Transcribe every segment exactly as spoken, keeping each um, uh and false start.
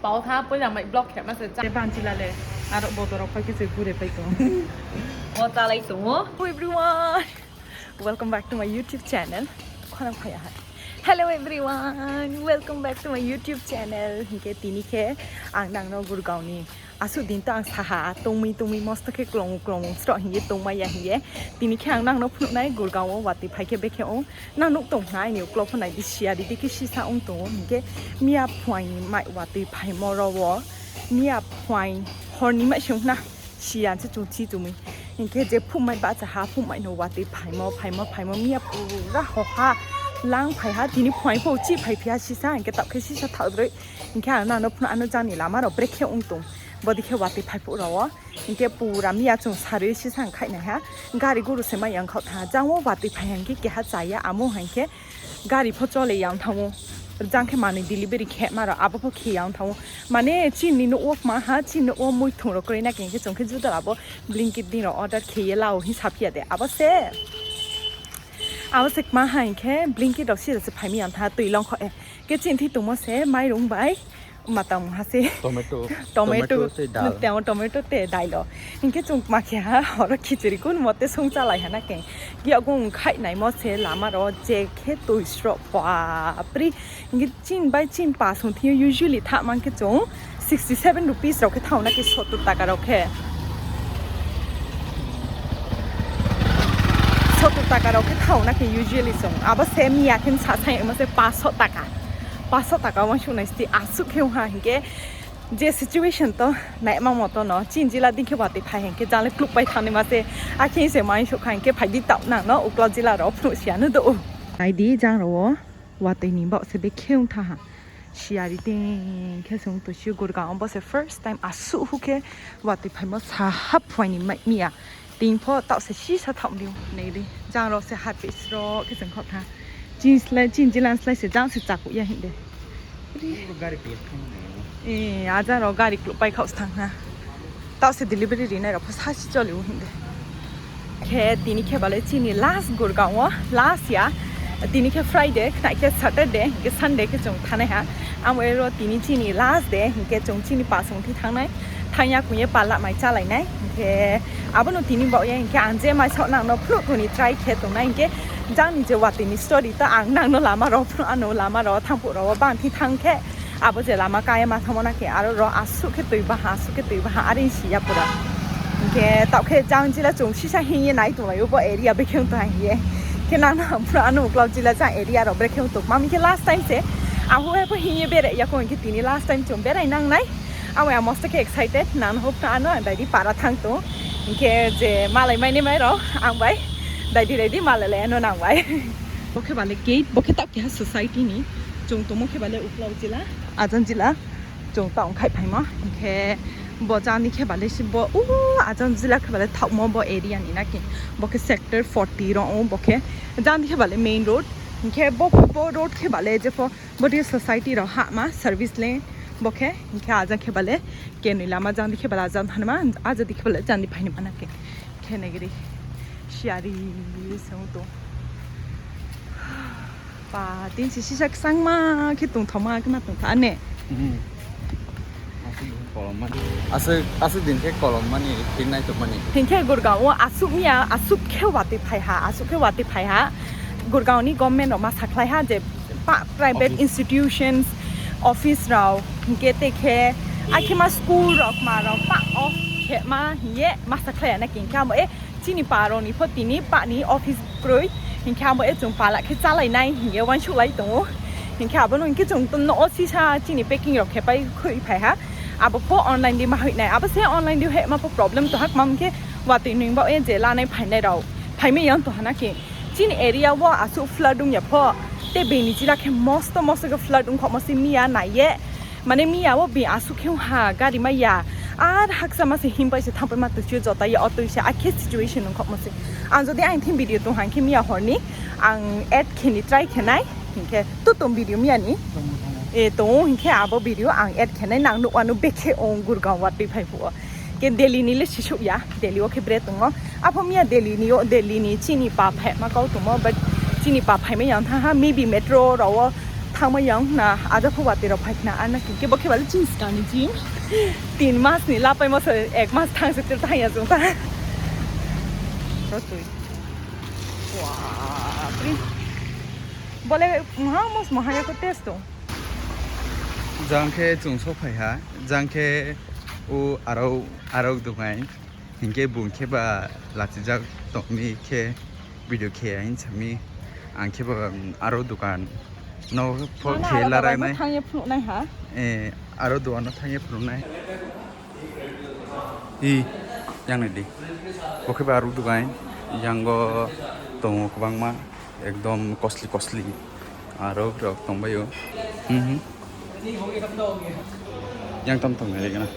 Pao tha, poila mai vlog khe ma se cha. Banchila le, aro bodo rao phai khe se gure pai tong. O chalai tong o. Hello everyone, welcome back to my YouTube channel. Khorang phai ha. Hello everyone, welcome back to my YouTube channel. Hing khe tini khe ang nang no Gurgaon ni asuh din to ang saha tongmi tongmi mosto khe klong klong sroh hing ye tongmai ya hing ye. Tini khe ang nang no phnuh nai Gurgaon wo watoi phai khe bekhe ong. Nang nuh tong khna aini uklau pho nai di, siya di di khe sisa ong tong o hing khe miya phuaing ni mai watoi phaimo ro wo. Miya phuaing hor ni mai se ong khna. Siya se chung thi tongmi. Hing khe je phumai bahcha ha phumai no watoi phaimo, phaimo, phaimo miya pura hoha lang phai ha, tini phuaing pho chih phai phi ha sisa, hing khe taoh khe sisa thaoh droi. Hing khe ang nang no phnuh ano jang ni lama rao brekhe ong tong. Bodei khe watoi phai phuh rao wo. Hing khe pura miya chung sarui sisa khaih nai ha. Gari guru se mai yang khaoh tha. Jang wo watoi phai hing khe keha chaya amo hing khe gari pho chole yang thanng ou. Jang khe manoi delivery khe ma rao abo pho khe yang thanng ou. Mane chini nouh wo kma ha, chini nouh wo mui thung rao kroi na khe, hing khe chung khe juda abo Blinkit din rao order khe ye la o hing saphi ya de. Abo se, abo se kma ha hing khe Blinkit rao sisa se phai mi yang tha tui long kho e. Khe chini thi tongmo se mairung bai matang ha se tomato, tomato te dal o. Hing khe chung kma khe ha, horo khichuri kun mote song chálai ha na khe. Khe agung khaih naimo se lama rao je khe tui sroh bapre. Hing khe chini bai chini pa song thing yo usually tha mang khe chung sixty seven rupees rao khe thanng na khe sottor taka rao khe. Sottor taka rao khe thanng na khe usually chung. Abo se miya khe sa saimo se paso taka. Paso taka uaingsouh nai sti asuh khe ong ha hing khe je situation to naima moto no chini jila dei khe watoi phai hing khe jang le kluhpai thanngnaima se. Akhe se uaingsouh kha hing khe phai di taoh nang no uklau jila rao phnuh si ya no do ou. Nai di jang rao wo watoi ni baoh se bekhe ong tha ha. Siyari ting khe se ong tong si Gurgaon bo se first time asuh hu khe watoi phaimo saha phuaing ni mai miya. Ting pho taoh se sisa thaoh di nai di. Jang rao se harpeh sroh khe se ongkhaoh tha. Chini jila ni slái se jang se chakuh ya hing de. Ajang rao gari kluhpai khaoh se thanng ha. Taoh se delivery rinai rao pho sasi choli ou hing de. Khe tini khe bale chini last Gurgaon wo, last ya. Tini khe Friday, khnai khe Saturday, hing khe Sunday khe chung thanngnai ha. Amo ero tini chini last day, hing khe chung chini pa song thi thanng nai. Thanng ya kong ye pala mai chálai nai. Hing khe abo no tini baoh ye hing khe ang je mai saoh nang no phnuh tong ni try khe tongnai hing khe jang ni je watoi ni story to ang nang no lama rao phnuh ano lama rao thanng phuh rao wo bang thi thanng khe abo je lama ka ye ma thanngmo na khe aro rao asuh khe tui baha, asuh khe tui baha, are si ya pura. Hing khe taoh khe jang jila chung sisa hing ye nai tonglai ou bo area bekhe ong tong ha hing ye. Khe nang no ang phnuh ano uklau jila jang area rao brekhe ong tong. Mami khe last time se ang bo hai pho hing ye berai ya kho hing khe tini last time chung berai nang nai. Ang bai ang mosto khe excited, nang no phnuh ano ang dai di para thanng tong. Hing khe je malai mai nai mai rao ang bai dai di dai di malai lai ano nang bai. Bo khe bale gate, bo khe taoh keha society ni. Chung tongmo khe bale uklau jila, ajang jila. Chung taoh ongkhaih phaimo. Hing khe bo jang ni khe bale se bo, u, ajang jila khe bale thaohmo bo area ni na khe. Bo khe sector forty rao ong ou bo khe. Jang ni khe bale main road. Hing khe bo, bo road khe bale jepho bo di society rao hahma service le bo khe. Hing khe ajang khe bale kenoi lama jang di khe bale ajang thanngma, ajang di khe bale jang di phainaima na khe. Khe nai gri siyari se ong tong. Pa, tin se sisa kchangma khe tongthaoma khe ma tongtha ne. Asuh din khe kolom mani, tin nai tongmani. Hing khe Gurgaon wo asuh miya, asuh khe watoi phai ha, asuh khe watoi phai ha. Gurgaon ni government rao ma sakhlai ha je pa private institutions, office rao, hing khe te khe, akhe ma school rao, kma rao, pa off khe ma hing ye ma sakhlai ya na khe hing khe amo e chini pa rao ni pho tini pa ni office kroi, hing khe abo e chung pala khe chálai nai hing ye uaingsouhlai tong ou. Hing khe abo no hing khe chung no o sisa chini packing rao khe pai khui phai ha. Abo pho online di ma hoih nai, abo se online di hoihma pho problem tong ha, kma hing khe watoi ni baoh ye je lanai phainai rao phaimai ya tong ha na khe. Chini area wo asuh flood ong ya pho, te bini jila khe mosto mosto khe flood ongkhaohmo se miya nai ye. Mane miya wo bini asuh khe ong ha gari mai ya. Ar hakcha ma se himpai se thanngpai ma tui si yo jota ye o tui se akhe situation ongkhaohmo se. Ang jodi aini thing video tong ha hing khe miya hor ni ang add khe ni try khe nai. Hing khe tu tong video miya ni. E, tong ou hing khe abo video ang add khe nai nang nuh wano bekhe ong Gurgaon watoi phai phuh wo. Khe Delhi ni le sisouh ya, Delhi wo khe bre tongmo. Apho miya Delhi ni yo, Delhi ni chini pa phaima kau tongmo, but chini pa phaimai ya thanng ha, maybe metro rao wo Thangma yang na, ada pho watoi rao phai khna, ana khe bo khe bale chini skang ni gym. Tin mas ni lapaimo se, ek mas thang se tel thang ya chung ta. Bole, mha mos mha ya ko test tong. Jang khe chung sophai ha, jang khe o aro, aro dukan. Hing khe bung khe ba lachijak tong mi khe video khe ya hing sa mi. Ang khe ba, mm, aro dukan no pho khe aro larai dukan no nai. Thang ye phnuh nai ha. Eh, aro dukan no thang ye phnuh nai. I, yang nai di. Bo khe ba aro dukan, yang o tong o kbangma. Ekdom costly, costly. Aro rok tong bai o. Mhm. Yang tam tong nai gana.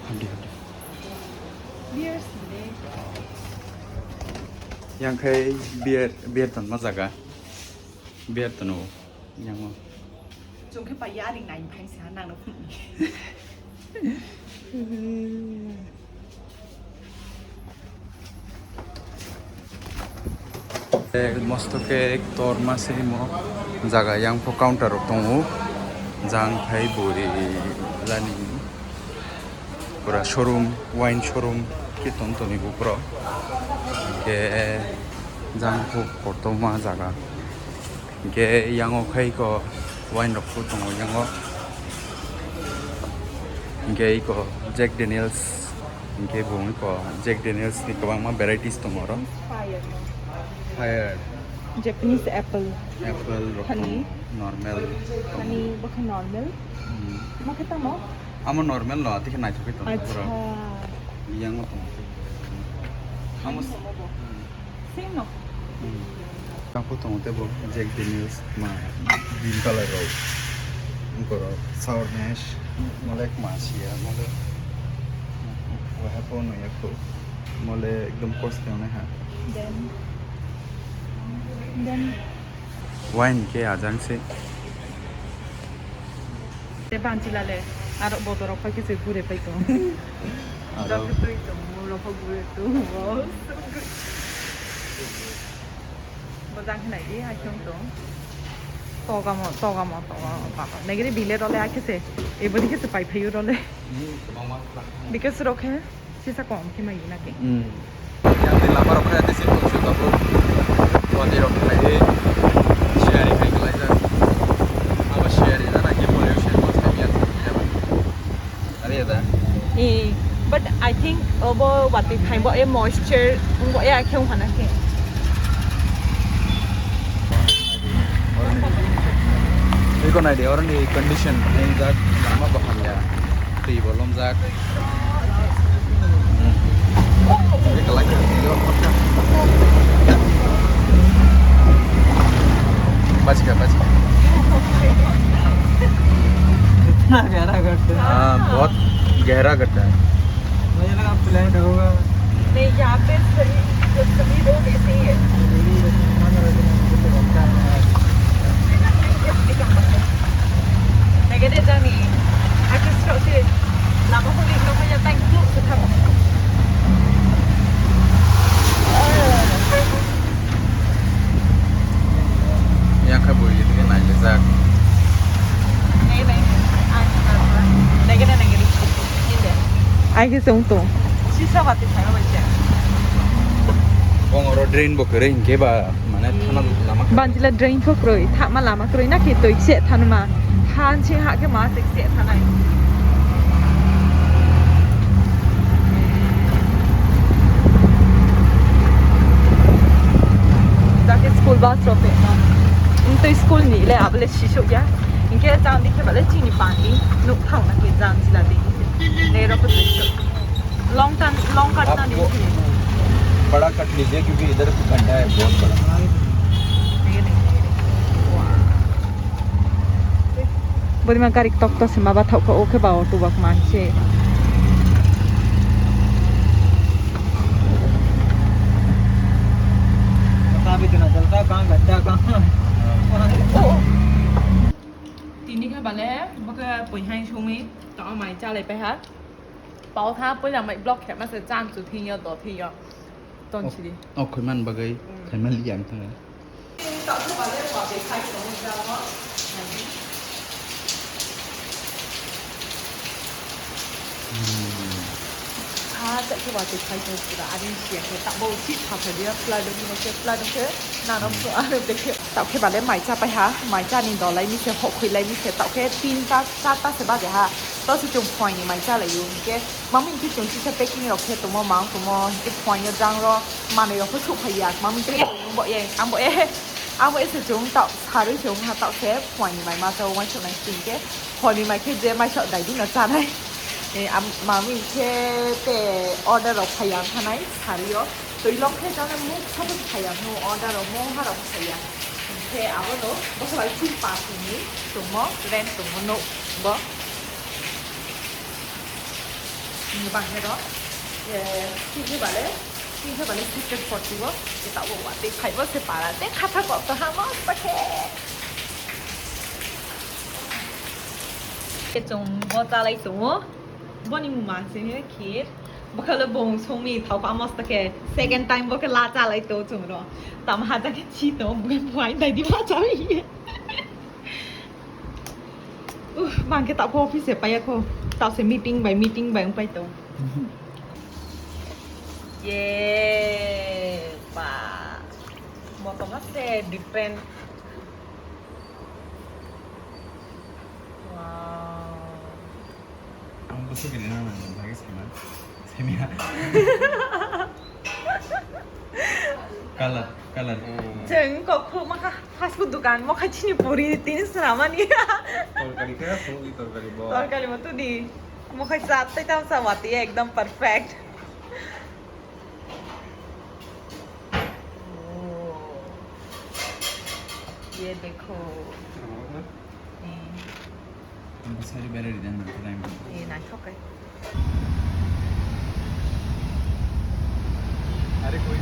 Hamdi, hamdi. Beer sini. Yang khai beer, beer tonma zaga. Beer tono. Yang o. Chung khe pa yaring nai phai sa nang no phung. Eh, mosto khe ktorma se mo zaga yang pho counter rok tong ou. Jang khai boi lani pura showroom, wine showroom khe tong tong ni bupro. Khe jang pho ktorma zaga. Hing khe yang o khai ko wine rok pho tong o yang o. Hing khe iko Jack Daniels, hing khe bung iko Jack Daniels ni kwbangma varieties tong oro. Fire. Fire. Japanese apple. Apple rok tong, normal. Hani bo khe normal. Hmm. Bo khe tamo? Amo normal no, tei khe naithok khe tong pura. Acha. Yang o tong. Amo. Same no? Hmm. Tang pho tong tei bo Jack Daniels ma green color rao. Ungko rao sour mash, mole kma si ya, mole. Waha pho no ya kho. Mole ekdom cost khe nai ha. Then, then. Wine khe ajang se. Te banchila le, aro bodol rao phai khe se gure pai tong. Aro. Jang khe tui tong, mo rao pho gure tong. Wow, so good. Bo jang khe nai di, hai khe tong. Togamo, togamo, togamo, papa. Nai giri bile rao le, hai khe se. Ebo di khe se pai phai ou rao le. Hmm, togamo. Because rao khe. Sisa kom khe mai na khe. Hmm. Yang ni lama rok khe ati sih kong sih babu. Watoi rok khe lai di. Siari khe lai jak. Abo siari na na khe pollution ko thai ya thai ya ba. Are ya da? Eh, but I think obo watoi thai bo e moisture bo ya khe hana khe. Iko nai di, oro ni condition, nai jak, lama bo hamya, twi bo lomjak. Bachika, bachika. इतना गहरा गड्ढा। हाँ, बहुत गहरा गड्ढा है। मुझे लगा फ्लैट होगा। नहीं, यहाँ पे सभी, सभी रोड ऐसे ही है। Nai gede jang ni, akhe srao se lama holi no haya tang kluk se thang. Yang kha bui ye nai le jak. Nai, nai, nai, nai gede, nai gede. Ai khe se ong tong. Sisa ba te thang bai se. Bong oro drain bo kwrwi hing khe ba. Mane thana lama. Banchila drain pho kroi, thama lama kroi na khe twi kse thanma. Han sing ha khe ma se kse thanai. Jake school bus rok phaima. Tei school ni le abo le sisouh ya. Hing khe jang di khe ba le chini pani nuk thang na khe jang chila di. Nei rok pho twi souh. Long term, long cut na ni. आपको बड़ा कट लीजिए, क्योंकि इधर गड्ढा है बहुत बड़ा। Bodima gari ktokto se ma bathaoh kha, o khe ba auto ba kma se. पता भी तो ना चलता, कहाँ गड्ढा, कहाँ। Tini khe bale, bo khe poihaing songwi, tao mai chalai pai ha. Pao tha, poila mai block khe ma se chan chu thing yo, do thing yo. Ton sidi. O khoi man bagwi, khai man liya ang thang. Taoh khe ba le watoi phai tong ou jang o. Ha, taoh khe watoi phai tong pura, are si ya khe taoh bo chih pha phai di ya, pla dong khe, pla dong khe, nang no pho ano de khe. Taoh khe ba le mai chá pai ha, mai chá ni dolai mi se, hohkhoilai mi se, taoh khe tinta, charta se baje ha. Taoh se chung phuaing ni mai chálai ou, hing khe, mami hing khe chung sisa packing rao khe tongmo, mang tongmo, hing khe phuaing yo jang ro, manoi rao pho souhphai ya, mami khe, ang bo ye, ang bo ye, ang bo ye se chung taoh sarui se ong ha, taoh se phuaing ni mai ma chá o, uaingsouh nai sing khe, hor ni mai khe je maisaoh dai di no chá nai. E, am-, mami khe te order rao phai ya thanai, sarui yo. Toi long khe jang no muk sabo phai ya, no order rao mungha rao phai ya. Hing khe abo no, bo khe bai chini pa khe ni tongmo, rent tongmo nouh bo. Ni bang khe ro, e, chini khe ba le, chini khe ba le second forty o, e, taoh wo watoi phai bo se para, te khatha kok tong ha mo pa khe. Khe chung bo chálai tong ou. Bo ni mung ma se khe kheer. Bo khe le bung song mi thao pha mosto khe second time bo khe la chálai tong chung ro. Tama ha jang khe chi tong, bung phuaing dai di ma chálai ye. Uh, bang khe taoh pho office se pai ya kho. Taoh se meeting bai meeting bai ongpai tong. Ye, ba. Bo tongma se different. Wow. Ang bo se bini nang nang lagi sama. Semi ha. Color, color. Chung kok phruh ma kha, fast food dukan, mo kha chini puri tin sramani. Torkari khe, phruh ni torkari bo. Torkari mo tu di. Mo kha chat tai tam sa watoi ekdom perfect. Oh. Ye dekho. Ang bo sari berai ri dan nang khe nai. E, naithok khe. Are koi.